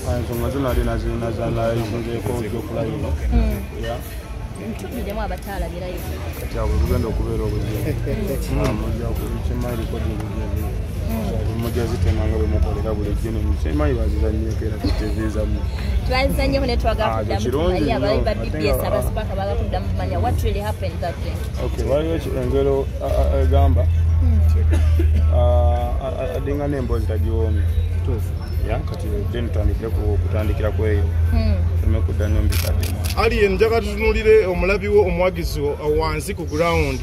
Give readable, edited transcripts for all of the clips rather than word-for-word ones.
Ensonga zo nali nazinzeeko ojja. Ntubiremu abataalabirayo. Kati awo bugenda okubeera obuzibu. Mujja kukimanyi recording mujja zitema nga bwe mukolera bulijjo ne mukimanyi bazizannyeko era ku TV zammwe. Twazizannyeko ne twagala kuddamu tumanye abali ba BBS abasipaka baagala kuddamu kumanya what really happened that day. Okay, waliwo engero egamba adinga n'emboozi tagiwoomye. Ya kati then tutandikire kutandikira ku eyo. Tuleme kudda nnyo mu bikadde. Alien, njagala tutunuulire omulabi wo, omuwagizi wo wansi ku ground.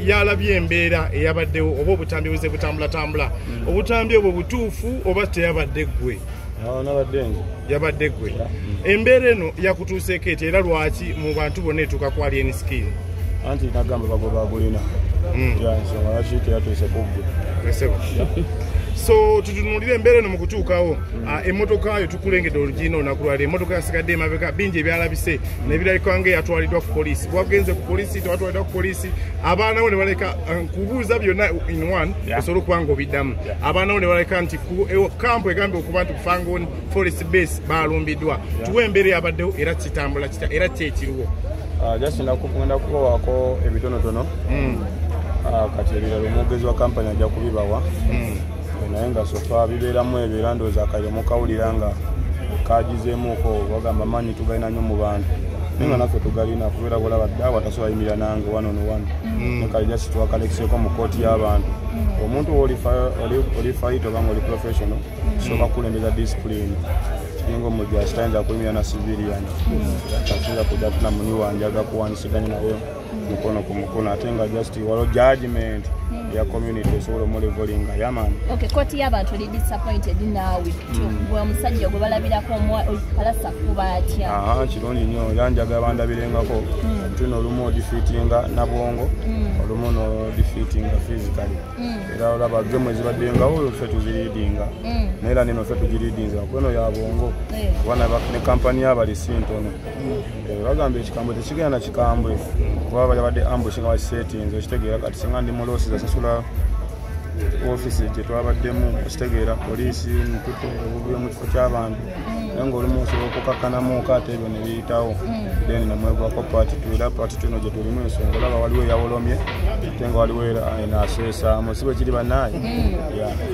Yalabye embeera eyabaddewo oba obutambi buze butambulatambula. Obutambi obwo butuufu oba teyabadde ggwe? Nabadde nze. Yabadde ggwe. Embeera eno yakutuuseeko etya era lwaki mu bantu bonna etuuka ku Alien Skin? Anti nagamba bagoba gulina. Ya nsonga lwaki teyatuuse ku ggwe. So tutunuulire embeera eno mu kutuukawo. Emmotoka yo tukulengedde olugiina olunaku lwaleero, emmotoka yasigadde emabega, bingi ebyalabise nebirabika nga eyatwaliddwa ku poliisi. Wagenze ku poliisi, tewatwaliddwa ku poliisi, abaana bo ne baleka nkubuuza byonna in one, osobola okuba nga obiddamu. Abaana bo ne baleka nti kampu egambye okuba nti Fangone Forest Base baalumbiddwa. Tuwe embeera eyabaddewo era kitambula kitya era ki ekiriwo? Just ngenda kubawaako ebitonotono. Kati ebirala omwogezi wa kampani ajja kubibawa. Naye nga sofa bibeeramu ebyo era ndowooza akayo mukawulira nga kagizeemuko bagamba maanyi tugalina nnyo mu bantu naye nga naffe tugalina kubeera bulaba dde awo atasobola yimirira nange wano no wano. Kale just twakalekiseeko mu kooti y'abantu. Omuntu oli fight oba nga oli professional soka kukulembeza discipline. Kiringa omujasi tayinza kuyimirira na civilian. Tasinza kudda tuna muni wange aga kuwanyisiganya naye mukono ku mukono ate nga just waliwo judgment ya community esobola omulevolinga yamaani. Okay, kooti y'abantu eri disappointed naawe. Gwe omusajja gwe balabirako Pallaso kuba atya? Kirungi nnyo era njagala bandabirengako. Tulina olumu odefeatinga na bwongo, olumu n'odefeatinga physically. Era olaba game ezibaddengawo ffe tuzireadinga. Naye era neno ffe tugireadinze kuba eno ya bwongo. Kuba ne kampani y'abali si ntono. Bagamba ekikambwe tekigenda na kikambwe kuba babadde ambush nga bakisetinze okitegeera. Kati singa ndi mu losses asasula ofiisi gye twabaddemu okitegeera, poliisi nkutte obuvuyo mu kifo ky'abantu naye ng'olumu osobola okukakkanamuko ate ebyo ne biyitawo. Then namwegwako part 2 era part 2 eno gye tulimu ensonga olaba waliwo eyawolomye ate nga waliwo eno aseesaamu si bwe kiri bannaaye.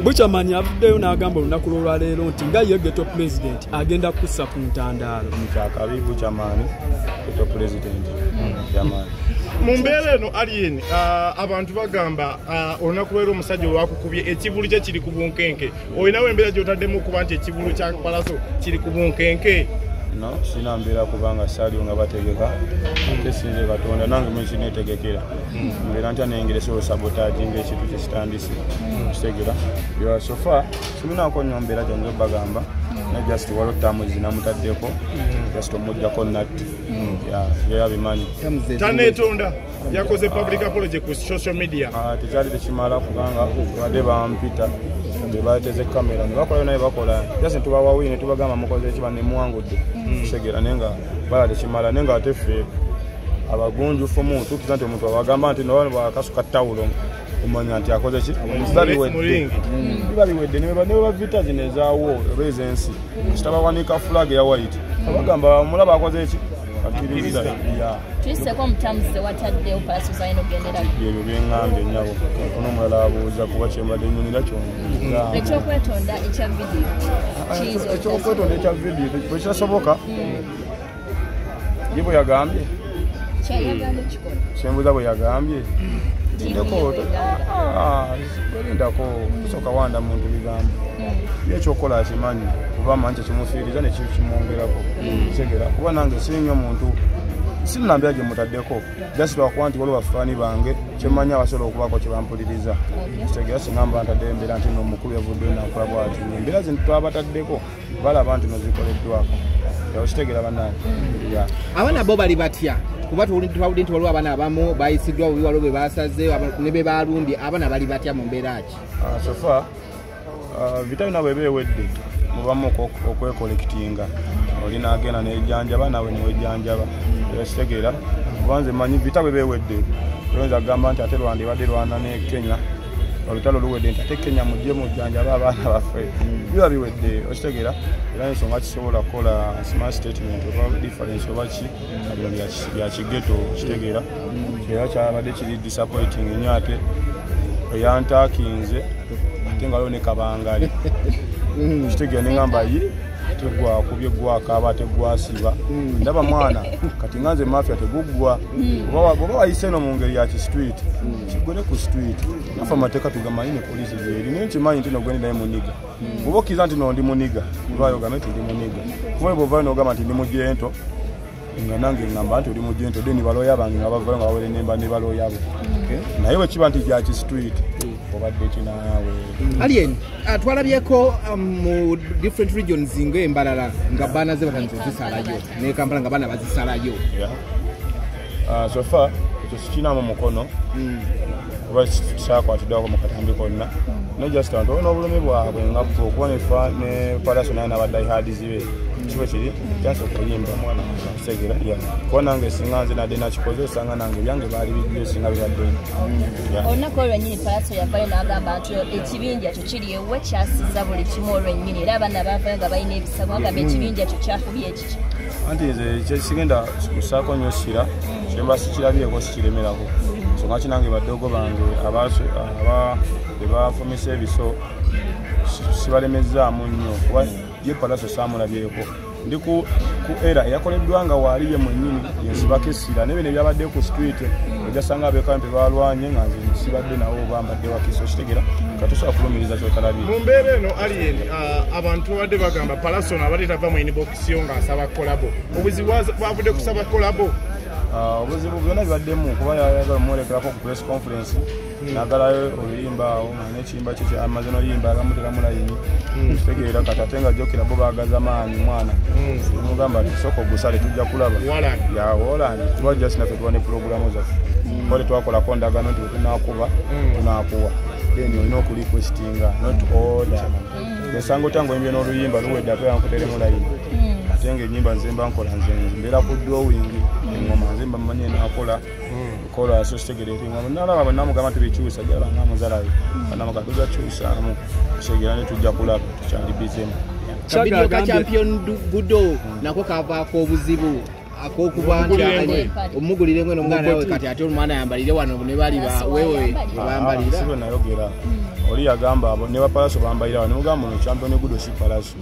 Buchaman avuddeyo n'agamba olunaku lw'olwaleero nti nga ye ghetto president agenda kussa ku ntandaalo. Kyakabi Buchaman ghetto president yamaanyi. Mu mbeera eno Alien, abantu bagamba olunaku lwaleero omusajja olwakukubye ekivulu kye kiri ku bunkenke. Olinawo embeera gy'otaddemu okuba nti ekivulu kya Pallaso kiri ku bunkenke? No, sina mbeera kubanga saaliwo nga bategeka ate sinze Katonda nange mwe kineetegekera. Mbeera ntya nengeri esobola sabotaginga ekintu kye kitandise okitegeera. So far siminaako nnyo mbeera gyanze obbagamba naye just waliwo ttaamu zinamutaddeko just omuggyako natti ye abimanyi. Taneetonda yakoze public apology ku social media. Tekyali tekimala kubanga badde bampita be bateze kamera ne bakola naye bakola just tubawa win tubagamba mukoze ekiba ne muwangudde kitegeera naye nga bala tekimala naye nga ate ffe abagunjufu mu tukiza nti omuntu abagamba nti no bakasuka tawulo omanya nti akoze ki biba biwedde ne bavita zino ezaawo oba ez'ensi kitabawanika flag ya white abagamba mulaba akoze ki akkiriza. Tuyiseko omutamuzi wataddewo Pallaso zalina okugendera. Ebyo byeŋŋambye nnyabo ono omulala abuuza kuba kyembadde nnyumira kyonna. Ekyokwetonda ekya vidiyo kiyinza Ekyokwetondo ekya vidiyo bwe kitasoboka ye bwe yagambye kyayagambye kikola. Kyembuuza bwe yagambye lindako lindako tusooka wanda muntu bigambo ye ekyokukola akimanyi kuba amanyi kyekimufiiriza ne kimwongerako kitegeera. Kuba nange si nnyo muntu sirina mbeera gye mutaddeko just lwakuba nti waliwo bafaani bange kyemmanyi abasobola okubaako kye bampuliriza kitegeera. Singa mba ntaddeyo embeera nti nno omukulu yavuddeyo nakola bw'ati embeera zino twabataddeko balaba nti no zikoleddwako okitegeera bannange. Abaana bo bali batya? Kuba twawulidde nti waliwo abaana abamu bayisiddwa bubi, waliwo be basaze ne be balumbye. Abaana bali batya mu mbeera ki? So far vita byonna bwe beewedde mubamu okwekolekitinga oli n'agenda nejjanjaba naawe newejjanjaba okitegeera. Kuba nze mmanyi vita bwe beewedde toyinza kugamba nti ate Rwanda ebadde lwana ne Kenya Olutalo luwedde nti ate Kenya mujje mujjanjabe abaana baffe. Biba biwedde, okitegeera, era ensonga kisobola kukola smart statement oba difference oba ki bino bya kigeto, okitegeera. Era kyabadde kiri disappointing nnyo ate eyantakinze ate nga waliwo ne kabangali. Okitegeera, ne ŋŋamba ye tegwakubye gwakaaba tegwasiba. Ndaba mwana kati nga nze mafia teguggwa. Oba wayise eno mu ngeri ya ki street, kigwere ku street. Naffe amateeka tugamanyi ne poliisi gyeri, naye nkimanyi nti nogwendi naye muniga. Oba okkiriza nti no ndi muniga, olwayo ogambe nti ndi muniga. Kuba bw'ovaayo n'ogamba nti ndi mujento, nga nange ŋŋamba nti oli mujento, then balooya bange nga bavayo nga bawerenemba ne balooya bo. Naye bwe kiba nti gya ki street, obadde kinaawe. Alien, twalabyeko mu different regions ng'embalala nga baana ze batandise ozisalayo, ne Kampala nga baana bazisalayo. Yeah. So far ekyo sikinaamu mukono oba kyakwatiddwako mu katambi konna, naye just abantu olina obulumi bwabwe nga bwo okuba nefa ne Pallaso naye n'aba diehards be kiba kiri kyansi okuyimba mwana kitegera. Kuba nange singa nze nadde nakikoze, osanga nange ebyange baali bijjo singa bibadde. Yeah. Olunaku olwo lwennyini Pallaso yavayo n'agamba nti ekibinja kyo kiri ewe kyasiza buli kimu olwennyini, era abaana baavayo nga balina ebisago, agamba ekibinja kyo kyakubye ekiki. Anti nze kyesigenda kusaako nnyo sira kyemba sikirabyeko sikiremerako, nsonga ki nange baddogo bange aba be bafumisa ebiso sibalemezaamu nnyo, kuba ye Pallaso saamulabyeko ndi ku era eyakoleddwa nga waali ye mwennyini yensibako essira, naye bino ebyabadde ku street ojasanga abekampe balwanye nga nze sibadde nawo oba mbadde wakiso, kitegera katosobola kulumiriza kyotalabye. Mu mbeera eno, Alien, abantu babadde bagamba Pallaso abadde tava mu inbox yo ng'asaba collabo. Obuzibu bwavudde kusaba collabo? Obuzibu byonna bibaddemu kuba yayagala omwolekerako ku press conference, nagalayo oluyimba awo nga n'ekiyimba kye kyamaze n'oluyimba agamuteramu layini, kitegeera. Kati ate nga jjukira bo baagaza maanyi mwana, mugamba nti sooka ogusale tujja kulaba. Walani. Ya wolani, tuba just naffe tuba ne pulogulaamu zaffe, kuba tetwakolako ndagaano nti bwe tunaakuba tunaakuwa, then olina okurequestinga, not order. Osanga otya ngaoyimbye n'oluyimba luwedde ate yankuteremu layini, ate nga enyimba nze mba nkola, nze mbeera ku drawing, engoma nze mba mmanyi enakola kola, so kitegeera engoma nalaba bwe namugamba nti bikyusa jala nga muzalayo banamugamba tujja kyusaamu, kitegeera, ne tujja kulaba tukyali bizemu. Kavidiyo ka Champion Gudo nako kavaako obuzibu akokuba nti Omugulira engoye. Omugulira engoye nomwana we, kati ate omwana ayambalire wano ne bali wewe webambalira. Si bwe nayogera, oli yagamba abo ne bapalaso bambalira awo, nemugamba ono Champion Gudo si Pallaso.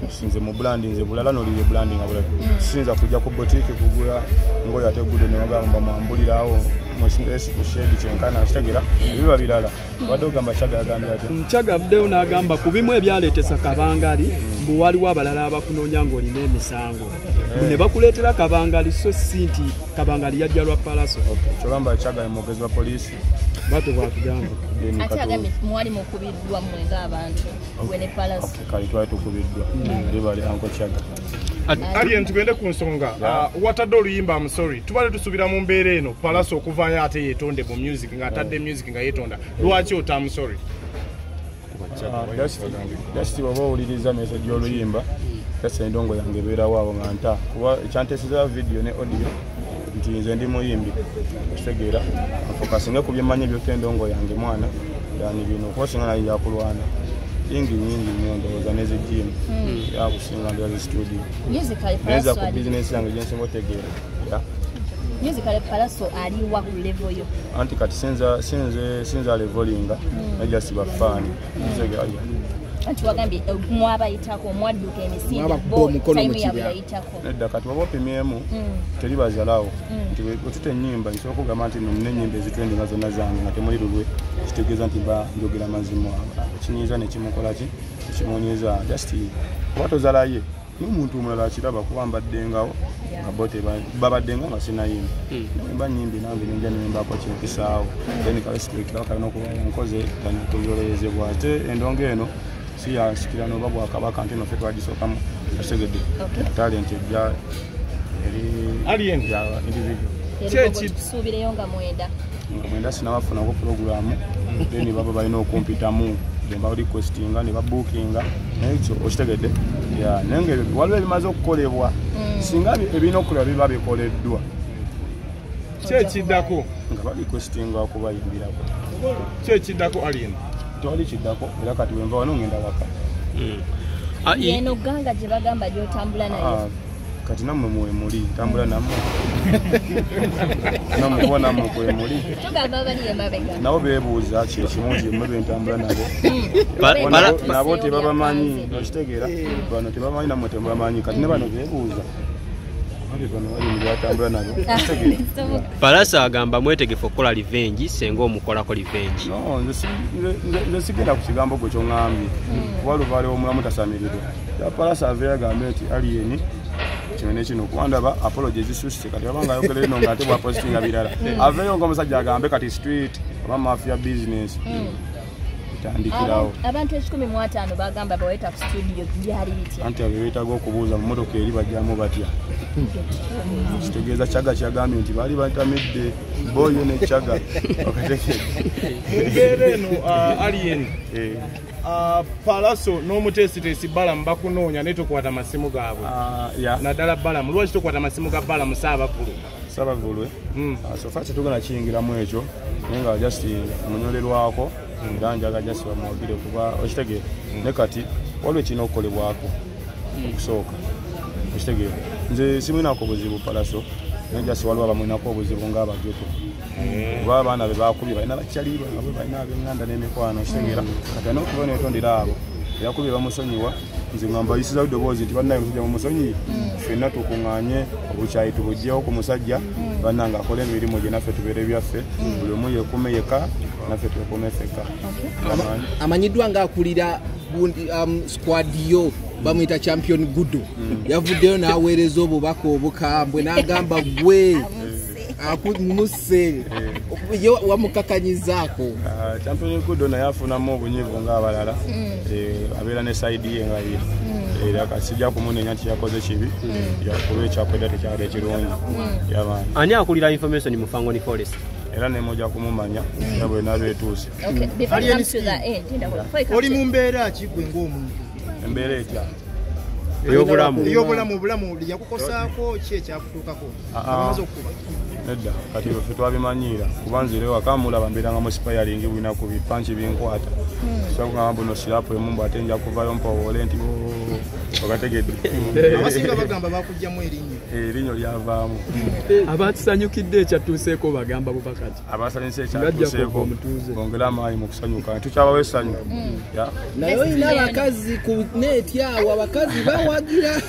Sinze mu brand nze bulala nolire brand nga bulala, siyinza kujja ku boutique kugula ngoye ate Gudo nemugamba mwambulirawo musi ku shedi kyenkana, kitegeera, ebiba birala. Wadde ogamba Kyaga yagambye atya? Kyaga avuddeyo n'agamba ku bimu ebyaleetesa kabangali, mbu waliwo abalala abakunoonya ng'olina emisango ne bakuleetera kabangali, so si nti kabangali yajja lwa Pallaso. Kyogamba Kyaga ye mwogezi wa poliisi? Batyo bwatugamba. Then Ate agambye mwali mukubiddwa mmwe ng'abantu gwe ne Pallaso. Okay, kale twali tukubiddwa libali anko Kyaga. Alien, tugende ku nsonga. Watadde oluyimba "I'm Sorry". Tubadde tusuubira mu mbeera eno Pallaso okuvaayo ate yeetonde mu music, ng'atadde music nga yeetonda. Lwaki ota "I'm Sorry"? Just bw'oba owuliriza message y'oluyimba, just endongo yange ebeerawo awo nga nta, kuba ekyanteeseza video ne audio nti nze ndi muyimbi, okitegeera, nfokasinge ku byemmanyi ebyota endongo yange mwana yani bino, kuba singa naye yakulwana yingi nyingi nnyo, ndowooza nezijimu yakusinga ndowooza zi studio Musically, neza Pallaso ku ali bizinesi yange gyensinga otegeera. Yeah. Musically, Pallaso aliwa ku level yo? Anti kati sinza levelinga, naye just bafaani. Kitegeera, yeah. Anti wagambye mwabayitako, mwadduka emisinde. Mwabakuba Bo omukono mu time yabwe kibya. yayitako. Nedda, kati waba opimyemu teri bazalaawo nti bwe tuta ennyimba, nsobola okugamba nti no nina ennyimba ezitrendinga zonna zange nga temuli lulwe, kitegeeza nti mba njogera mazima. Ekinyiiza nekimukola ki ekimunyiiza, just kuba tozalaye n'omuntu omulala akiraba, kuba mbaddengawo nga bo babaddenga nga sinayimba, naye mba nyimbi nange nenja nembako kyempisaawo, then ka respect kaba kalina okuba nkoze than okuyolerezebwa. Ate endongo eno si yansikirano oba bwakabaka nti noffe twagisookamu, otegedde? Okay. Talent ejja eri Alien. ya individual. Tusuubireyo nga 9. Nga 9 sinabafunako puroguramu, then baba balina okumpitamu nemba requestinga ne babookinga, naye ekyo okitegedde. Ya, naye nga ebyo waliwo ebimaze okukolebwa, singa ebirina okukolebwa biba bikoleddwa. Kyekiddako nga bali requestinga okubayimbirako. Kyekiddako Alien? Tewali kiddako, era kati wenva wano ngenda waka. Yeno ganga gye bagamba gy'otambula nayo. Kati nammwe mwe muli, ntambula nammwe. Nammwe kuba nammwe kwe muli. Tugamba abali emabega. Nabo beebuuza kye kimu nti mmwe be ntambula nabo. Nabo tebabamanyi, okitegeera? Bano tebamanyi nammwe temubamanyi. Kati ne bano beebuuza. Bali bano bali mu batambula nabo. Okitegeera? Pallaso agamba mwetegefu okukola revenge senga omukolako revenge. No, nze sigenda ku kigambo gwe ky'oŋŋambye. Kuba lubaale omulamu tasamirirwa. Pallaso aveeyo agambe nti Alien kino ne kino, kuba ndaba apology ezisusse. Kati abanga ayogera eno ng'ate bw'apositinga birala. Aveeyo ng'omusajja agambe kati street oba mafia business. Etandikirawo. Abantu 105 bagamba baweta ku studio byali bitya? Anti abo beetaaga okubuuza mu mmotoka eri bajjamu batya. Kitegeeza Chaga kyagambye nti baali batamidde boyo ne Chaga. Mu mbeera eno Alien, Pallaso n'omuteesiteesi Balamu bakunoonya naye tokwata masimu gaabwe. Naddala Balamu, lwaki tokwata masimu ga Balamu Saabavulu? Saabavulu, so far tetugenda kiyingiramu ekyo, naye nga just munyolerwako era njaga just bamuwagire kuba okitegeera. Ne kati waliwo ekirina okukolebwako okusooka, okitegeera. Nze simwinako obuzibu Pallaso, naye just waliwo abamwinako obuzibu ng'abageto. Kuba abaana be bakubye balina bakyali baabwe, balina ab'enganda n'emikwano, okitegeera. Kati alina okuba neetondera abo eyakubye bamusonyiwa. Nze nga mbayisiza eddoboozi nti bannaye omusajja mumusonyiye, ffenna tukuŋŋaanye obukyayi tubuggyewo ku musajja, bannange akole emirimu gye naffe tubeere byaffe, buli omu yeekume yekka naffe twekuume ffekka. Amanyiddwa ng'akulira squad yo bamuyita Champion Gudo, yavuddeyo n'aweereza obubaka obukambwe n'agamba gwe akumuse ye wamukakanyizaako. Champion Gudo naye afunamu obunyiivu ng'abalala, abeera ne side ye nga ye. Era kasijja kumunenya nti yakoze kibi, yakuba ekyakwedda tekyali ekirungi. Ani akulira information mu Fangoni Forest? Era ne mujja kumumanya era bwe nabeetuuse. Oli mu mbeera ki gwe ng'omuntu? Embeera etya? Ey'obulamu. Ey'obulamu, obulamu yakukosaako ki ekyakutuukako? Abamaze okukuba. Nedda, kati ffe twabimanyiira kuba nze era waka mulaba mbeeranga mu sipayalingi bwina ku bipanki binkwata. So kugamba mbu no sirapu emu mbu ate nja kuvayo mpowoole nti okategedde. Abasinga bagamba bakuggyamu erinnyo. Erinnyo lyavaamu. Abatusanyukidde ekyatuuseeko bagamba bubaka ki? Abasanyuse ekyatuuseeko bongere amaanyi mu kusanyuka, tukyabawa essanyu. Naye olina abakazi ku neeti awo, abakazi bawagira,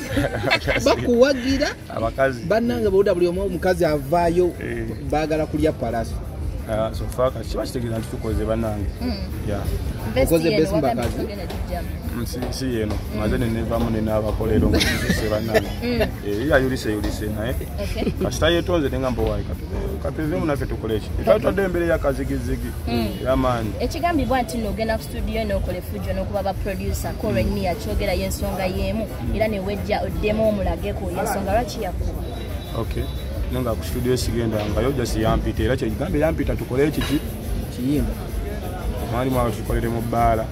bakuwagira. Abakazi bannange bw'odda buli omu omukazi avaayo baagala kulya Pallaso. So far kiba kitegeeza nti tukoze bannange. Okoze best mbakazi? Si yeno, maze nenevaamu nenaabakolero nga kisuse bannange. Yayulise yulise naye kasita yeetonze nengamba waayi katuveemu naffe tukole eki. Twatwadde embeera eyakazigizigi ey'amaanyi. Ekigambibwa nti nno ogenda ku studio n'okola effujjo n'okuba ba producer ko lwennyini yakyogerayo ensonga y'emu era ne wejja oddemu omulageko y'ensonga lwaki yakuba. Okay. Nga ku studio sigendangayo just yampita era kyekigambo yampita tukole ekiki kiyimba. Mwali mwala tukolere mu bbaala.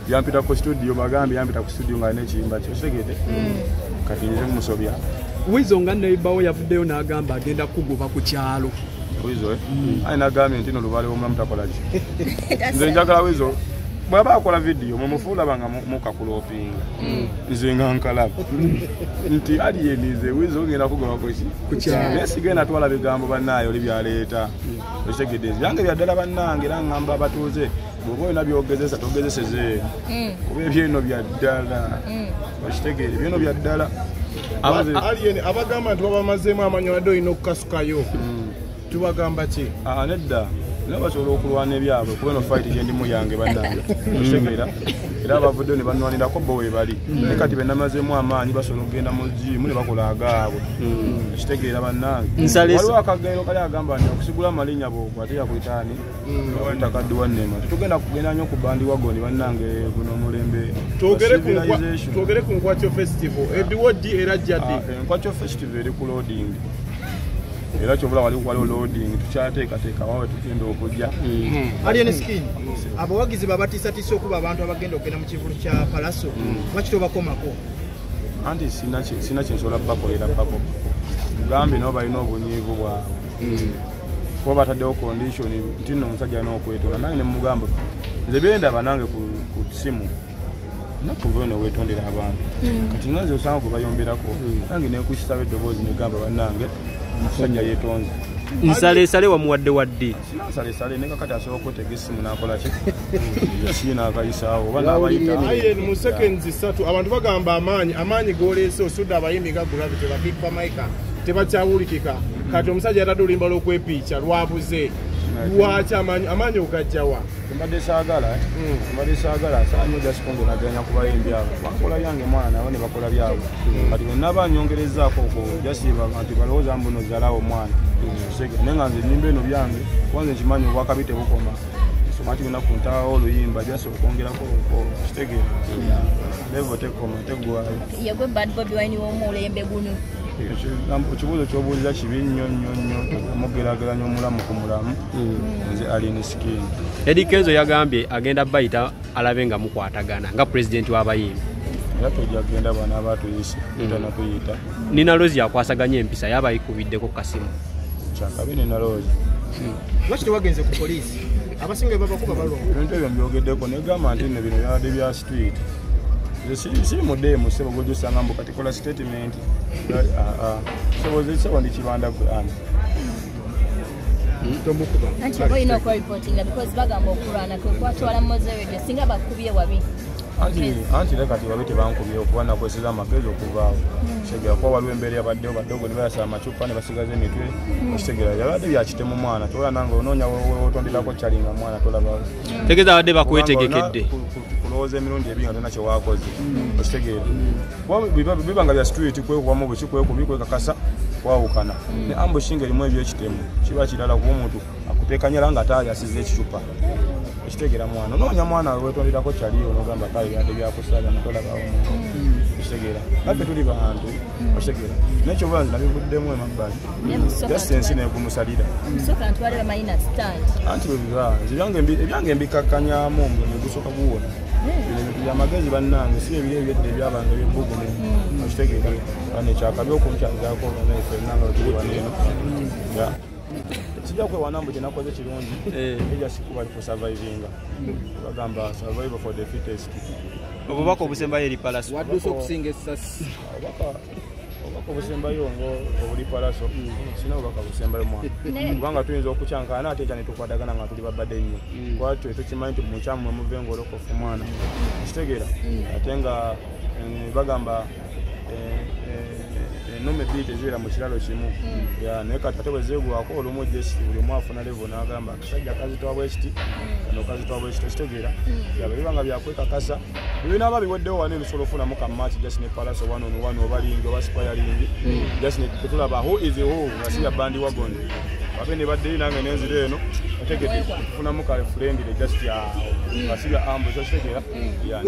Yampita ku studio bagambe yampita ku studio nga alina ekiyimba kye okitegedde. Kati nze musobya. Wizo nga neighbor we yavuddeyo n'agamba agenda kugoba ku kyalo. Wizo ayi nagambye nti no lubaale omulamu takola ki. Nze njagala Wizo bw'aba akola vidiyo mumufuula nga mukakulopinga. Nze nga nkalaba nti Alien nze Wizo ngenda kugoba ku kyalo. Naye sigenda twala bigambo bannaayo oli byaleeta. Okitegedde byange bya ddala bannange era ngamba abatuuze bw'oba olina by'ogezesa togezeseze. Kuba ebyeno bya ddala. Okitegeere ebyeno bya ddala. Alien abagamba nti wabamazeemu amanyo wadde olina okukasukayo. Tubagamba ki? Nedda. Nabo basobola okulwana ebyabwe kuba eno fight gye ndimu yange bannange. Okitegeera? Era abavuddeyo ne banwanirako bo we bali. Naye kati be namazeemu amaanyi basobola okugenda mu gym ne bakola agaabwe. Okitegeera bannange. Waliwo akagero kali agamba nti okusigula amalinnya bw'ogwa ate yakuyita ani? Takaddiwa nnema. Tetugenda kugenda nnyo ku bandwagon bannange guno omulembe. Twogere ku Nkwatyo Festival. Ediwo ddi era jja ddi? Enkwatyo Festival eri ku loading. Era kyobula waliwo loading tukyateekateeka wawe tugenda okujja. Alien Skin, abawagizi babatiisatiisa okuba abantu abagenda okugenda mu kivulu kya Pallaso, lwaki tobakomako? Anti sina kyensobola bakolera bako. Gambe nabo balina obunyiivu bwabwe. Kuba bataddewo condition nti nno omusajja alina okwetonda, nange ne mugamba nze byendaba nange ku ssimu nakuva eno weetondera abantu. Kati nga nze osanga gwe bayomberako nange nenkusisaba eddoboozi negamba bannange omusajja yeetonze. Nsalesale wamuwadde wadde? Sina nsalesale, naye kakati asobola okwetega essimu n'akola ki? Siina akayisaawo oba n'abayita. Aye mu seconds 3 abantu bagamba amaanyi g'oleese osudde abayimbi nga Gravity ba Big Mike tebakyawulikika. Kati omusajja yatadde oluyimba lw'okwepiica lwabuze. Lwaki amaanyi ogajjawa? Mbadde saagala saanyo just kongeraganya ku bayimbi abo. Bakola byange mwana nabo ne bakola byabwe. Kati bwe naba nyongerezaako okwo just abantu balowooza mbu nozalawo omwana. Naye nga nze ennyimba eno byange kuba nze nkimanyi obwakabi tebukoma. Nsoma nti lunaku ntaawo oluyimba just okwongerako okitegeera. Level tekoma teggwayo. Yegwe Bad Bobi Wine w'omulembe guno. Ekibuuzo ky'obuuliza kibi nnyo nnyo nnyo, omugeraageranya omulamu ku mulamu. Nze Alien Skin. Eddy Kenzo yagambye agenda bayita alabe nga mukwatagana nga pulezidenti w'abayimbi. Era tojja kugenda bano abatuyise tanatuyita. Nina Rozi akwasaganya empisa yaba ayikubiddeko kasimu. Kyakabi Nina Rozi. Lwaki tewagenze ku poliisi? Abasinga babakuba balongo. Ebintu ebyo mbyogeddeko negamba nti nno bino byabadde bya street. Nze siri mudeemu ssebo gw'ojja mbu kati kola statement. Ssebo ndi kibanda gwe ani. Tomukuba. Anti oba olina okwereportinga because bagamba okulwana kwe kwatwala Mowzey Radio singa bakubye wabi. Anti era kati wabi tebankubye okuba nakweseza amagezi okuvaawo. Kitegeera kuba waliwo embeera yabaddewo badogo ne bayasa amacupa ne basigaza emitwe. Okitegeera yabadde byakitemu mwana tola nange onoonya weotonderako kyalinga mwana tolabawo. Tegeeza abadde bakwetegekedde. Kulowooza emirundi ebiri nga tolina kye waakoze. Okitegeera. Kuba biba nga bya street kwekubamu buki kwekubi kwekakasa kwawukana. Ne ambush nga erimu ebyekitemu kiba kirala kuba omuntu akuteekanyala nga ate ayasiza ekicupa. Okitegeera mwana onoonya mwana weetonderako kyaliyo n'ogamba kale byadde byakusaaga nga tolabawo. Okitegeera naffe tuli bantu. Okitegeera naye kyoba nze nabivuddemu emabbali just ensi neegumusalira. Musooka ntwale bamalina stand. Anti bwe biba nze ebyange mbikakkanyamu ne gusooka guwona. Bino ebintu byamagezi bannange si ebiri ebyedda ebyabanga ebyebbugumu. Okitegeera bano ekyakabi okunkyazaako banaye ffenna nga tuli wano eno. Sijja kwewana mbu kye nakoze kirungi ejja sikuba kusurvivinga. Bagamba survival for the fittest. Obubaka obusembayo eri Pallaso. Wadduse okusinga essasi. Obubaka obusembayo nga obuli Pallaso sina obubaka busembayo mwana. Kubanga tuyinza okukyankana ate ekya ne tukwatagana nga tuli babadde nnyo. Kuba tukimanyi nti mukyamu mwe muva engolokofu mwana. Okitegeera ate nga bagamba ennume bbiri tezibeera mu kiralo kimu. Naye kati ate bwe zeegwako olumu just buli omu afuna level n'agamba akasajja kazitowa bwe kiti kano kazitowa bwe kiti. Okitegeera byaba biba nga byakwekakasa bibinaaba biweddewo wano eno osobola okufunamu ka match just ne Pallaso one on one oba ring oba sparring just ne tulaba who is who nga si ya bandwagon. Abe ne baddeyo nange nenzira eno otegedde kufunamu ka friendly just ya nga si bya ambush. Okitegeera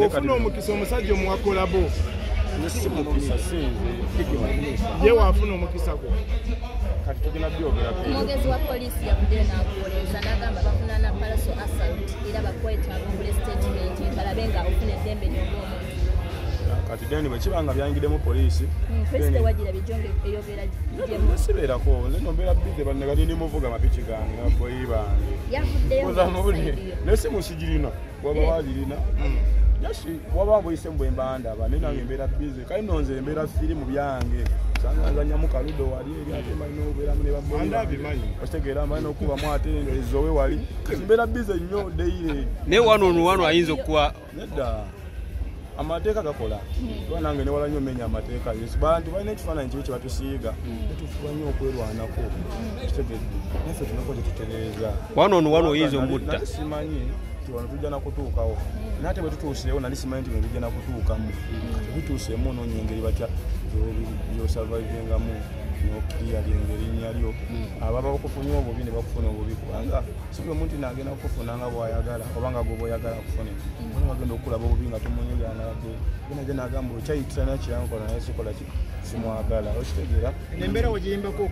ofuna omukisa omusajja omuwa collabo. Nze si mukisa sinze ye waafuna omukisa gwo. Kati tugenda byogerako. Omwogezi wa poliisi yavuddeyo n'akuwolereza n'agamba bavunaana Pallaso assault era bakwetaaga okula statement balabe nga ofuna eddembe lyo ng'omuntu. Kati then bwe kiba nga byayingiddemu poliisi Poliisi tewagirabye gyo eyogera gyemu. Sibeerako nze no mbeera busy banne kati ndi muvuga mapiki gange naboyi bange. Yavuddeyo naye si musigirina waba wagirina just waba buyise mbwe mbandaba naye nange mbeera busy kale nno nze mbeera free mu byange sanga nzannyamu kaludo wali eri ate mbalina okubeeramu ne baboyi. Okitegeera mbalina okukubamu ate ezowe wali kati mbeera busy nnyo daily. Naye wano ono wano ayinza okuwa nedda amateeka gakola kuba nange newala nnyo mmenya amateeka. Bantu balina ekifaananyi kibi kye batusiiga netufuba nnyo okwerwanako. Kitegedde naffe tunako kyetutereeza. Wano ono wano oyinza omutta. Nali simanyi nti wano tujja nakutuukawo naye ate bwe tutuuseewo nali simanyi nti bino bijja nakutuukamu. Kati bituuseemu onoonya engeri batya gyosurvivingamu n'okukiriyalinga erinnya lyo. Ababa bakufunye obubi ne bakufuna obubi kubanga si buli omuntu naagenda kukufuna nga bw'ayagala oba nga gwe bw'oyagala akufune. Waliwo agenda okukulaba obubi nga tomunyigaana wadde genda gye n'agamba okyayitira naye kyankola naye sikola ki simwagala. Okitegeera embeera wegiyimbako.